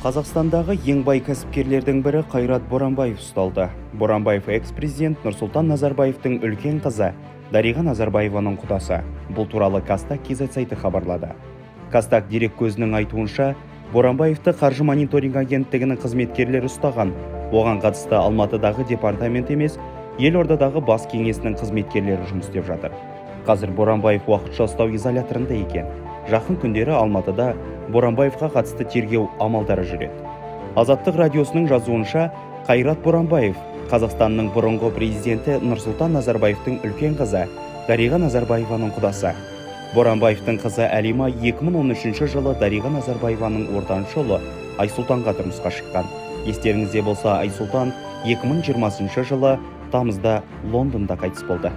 Қазақстандағы ең бай кәсіпкерлердің бірі Қайрат Боранбаев ұсталды. Боранбаев экс-президент Нұрсұлтан Назарбаевтың үлкен қызы Дариға Назарбаеваның құдасы. Бұл туралы KazTAG kz сайты хабарлады. KazTAG дерек көзінің айтуынша, Боранбаевты қаржы мониторинг агенттігінің қызметкерлері ұстаған. Оған қатысты Алматыдағы департамент емес, елордадағы бас кеңесінің қызметкерлері жұмыс істеп жатыр. Қазір Боранбаев уақытша ұстау изоляторында екен. Жақын күндері Алматыда Боранбаевқа қатысты тергеу амалдары жүреді. Азаттық радиосының жазуынша, Қайрат Боранбаев Қазақстанның бұрынғы президенті Нұрсұлтан Назарбаевтың үлкен қызы Дариға Назарбаеваның құдасы. Боранбаевтың қызы Әлима 2013 жылы Дариға Назарбаеваның ортаншы ұлы Айсұлтанға тұрмысқа шыққан. Естеріңізде болса, Айсұлтан 2020 жылы тамызда Лондонда қайтыс болды.